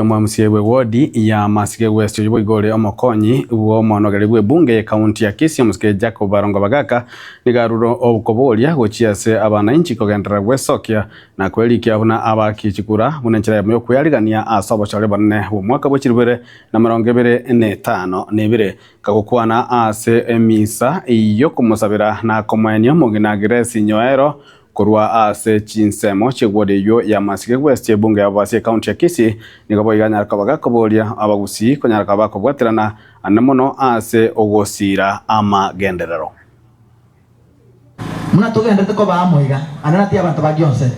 Omomca bw'ewodi ya Masige West oyio boigo ore omokonyi bw'omonogeri bw'ebunge y'ekaunti ya Kisii omosike Jacob Barongo Bagaka nigo arure okoboria gochia ase abanainchi kogenderera gwesokia na kwerikia buna abaaki chikura buna enchera eyemo y'okwearigania ase obochore bonene bw'omwaka bwe 2025. Kagokwana ase emisa y'okomosabera na komoenia omong'ina Grace Nyoero Korwa ase chinsemo chi'egwori eyio ya Masige West ebunge y'ababasi ekaunti ya Kisii nigo boigo anyare koba gakoboria abagusii konyara koba bakobwaterana ande mono ase ogosiira amagenderero. Buna togenderete koba amo iga, ande natiga abanto ba gionse.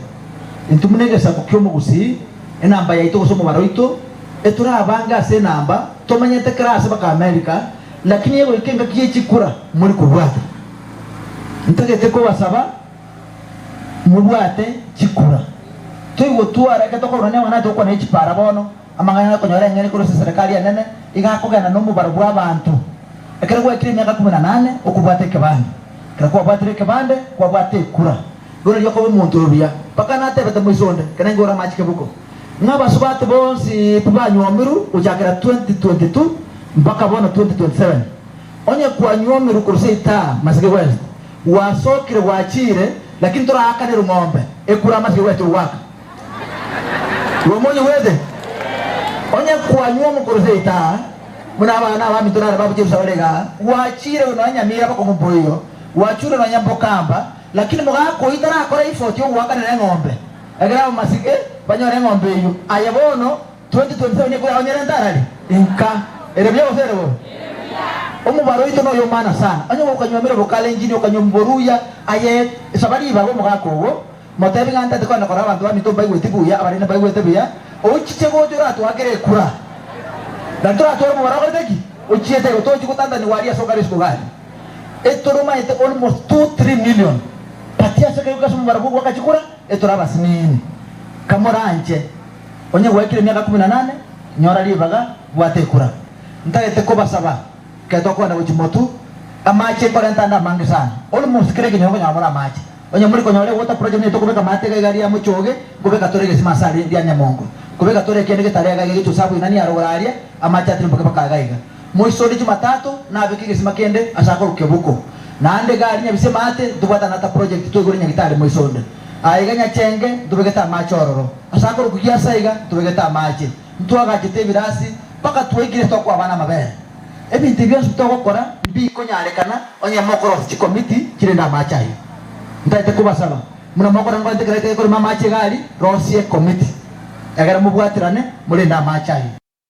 Intwe buna egesaku ki'omogusii, enamba yaito gose omobaro oito, etorabange ase enamba, tomenyete kera ase baka America, lakini egoika engaki ye chikura mori kobwata. Ntagete kobasaba mobwate chikura. Toigotwara ekero tokorora nigo amang'ana togokwana ye chipara bono, amang'ana akonyora eng'ene korwa ase eserekari enene, iga akogenda nomobaro bw'abanto. Ekero gwaikire emiaka kumi na nane, okobwata ekebande. Ekero kwabwatire ekebande, kwabwata ekura. Igo nario okoba omonto oyo buya. Mpaka natebete moiso onde, ekero naingore amache kebuko, ng'a abasubati bonsi pi banywomirwe gochakera 2022 mpaka bono 2027. Onye kwanywomirwe korwa seita masike West, gwasokire gwachire, lakini toraakanerwe ng'ombe ekure amasike West ogoaka. Igo monyigwete? Onye kwanyuomwa korwa seita, buna abana abaminto nare babuche ebisaku bare igaa, gwachire nonya Nyamira bokong'u mboiyo, gwachure nonya Mbokamba, lakini mogaka oyio tarakora effort yogoakanera eng'ombe, ekero abamasike banyore eng'ombe eyio, aye bono 2027 ekoya onyerente arari? Inka. Ere buya gose ere bobe? Omobaro oito noyo omana sana. Onye gokanyuomire Bokalenjini, okanyuomwa Boruya, aye saba ribaga omogaka ogo, motebi ng'a ntete kogenda korora abanto baminto mbaigweti buya, abarende mbaigwete buya, ochiche gocha oratwakere ekura. Naki toratware omobaro okorete ki? Ochiete igo, tochi gotantanigwa aria ase okare isiko gari. Etoromanyete almost two, three million, but ase ekero ase omobaro bw'ogoaka chikura, etore abasinini. Kamoranche. Onye gwaikire emiaka kumi na nane, nyora ribaga, bwata ekura. Ntagete kobasaba, ekero tokogenda gochia motu, amache nkorenta ande amange sana. Almost kera ekenyoro nkonyora more amache. Onye mori konyora ewater project nigo tokobeka amate iga iga aria mochoge, nkobeka tore egesima ase aria ria Nyamongo. Nkobeka tore ekende getare iga iga gechusa abwo inani arogoro aria, amache atirimboke mpaka iga iga. Moisonde Jumatatu nabeke egesima kende ase akorokwa Kebuko. Naende iga aria Nyabise maate, ntobwate another project twaigure Nyagitari moisonde. Aa iga Nyachenge ntobegete amache ororo. Ase akorokwa Giasa iga ntobegete amache, ntwagachete ebirasi mpaka twaikire tokoa abana amabere. Ebinto ebi bionsi togokora mbikonyarekana onye mokorosia chikomiti chirende amache ayio. Ntagete kobasaba buna mokora nkorente ekeragita gekorema amache iga aria, rosia ekomiti egere mobwaterane morende amache ayio.